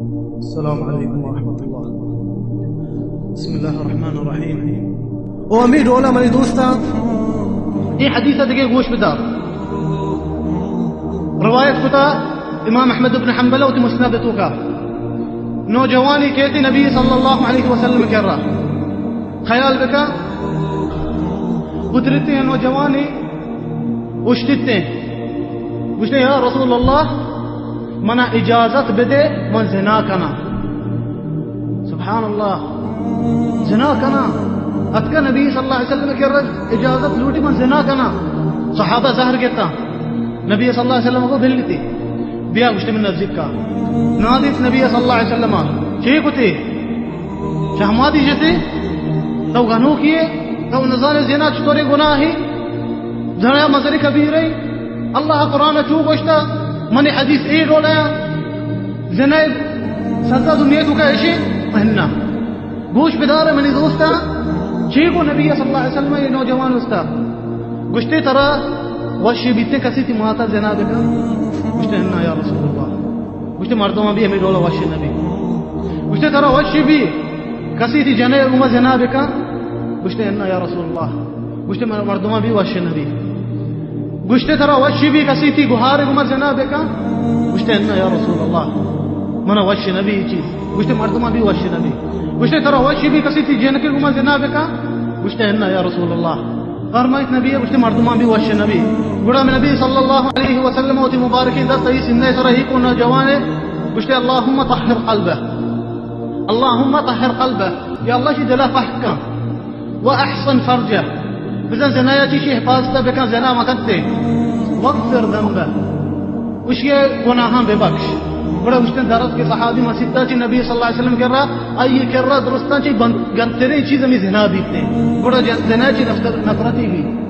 السلام علیکم ورحمۃ اللہ۔ بسم اللہ الرحمن الرحیم۔ او امیر ڈولا منی دوستاں، اے حدیث دگہ گوش بدار۔ روایت کتا امام احمد بن حنبل وتی مسند توکا۔ نوجوانی کیتی نبی صلی اللہ علیہ وسلم کرا۔ خیال بکا، اترتے نوجوانی اشتتے، گوشتے، یا رسول اللہ، منا اجازت بدے، من زنا کنا۔ سبحان اللہ، زنا کنا۔ اتکا نبی صلی اللہ علیہ وسلم کرا اجازت لوٹی، من زنا کنا۔ صحابہ زہر گتا، نبی صلی اللہ علیہ وسلم کو بل لیتی، بیا گوشتے من نزدیک کا۔ نادیت نبی صلی اللہ علیہ وسلم، چی کتے؟ شہماتی جتے، تو گنوکیے، تو نزانے زنا چطورے گناہی، زنا مزن کبیرے۔ اللہ قرآن چو گوشتا، منی حدیث اے ڈولا، زنا سزا دنیا توکا ایشی؟ انا۔ گوش بدار منی دوستا، چی کو نبی صلی اللہ علیہ وسلم اے نوجوان استا؟ گوشتے ترا وشی بیتے کسی تی ماتا زنا بکن؟ گوشتے انا یا رسول اللہ۔ گوشتے مردمان بی ہمیں ڈولا وش نبی۔ گوشتے ترا وشی بی کسی تی جنے گما زنا بکن؟ گوشتے انا یا رسول اللہ۔ گوشتے مر-، مردمان بی وش نبی۔ گوشتے ترا وشی بی کسی تی گہار گما زنا بکن؟ گوشتے انا یا رسول اللہ، منا وش نبی چیز۔ گوشتے مردمان بی وش نبی۔ گوشتے ترا وشی بی کسی تی جنک گما زنا بکن؟ گوشتے انا یا رسول اللہ۔ فرمائیت نبی، گوشتے مردمان بی وش نبی۔ گڑا میں نبی صلی اللہ علیہ وسلم وتی مبارکیں دست ای سندے سر ہی کو نوجوانے، گوشتے اللہم طہر قلبہ، اللہم طہر قلبہ، یا اللہ شی دلا پاک کن، و احصن فرجہ، بزن زنایا چی شی حفاظت بکن، زنا مکنتے، واغفر ذنبہ، اشی گناہاں ببخش۔ گڑا گوشتے درد کے صحابی مسیتا چی نبی صلی اللہ علیہ وسلم کرا، آئی کرا درستاں چی بند-، گندتریں چیز ہمیں زنا بیتے۔ گڑا جن-، زنا چی نفرت-، نفرتی بی۔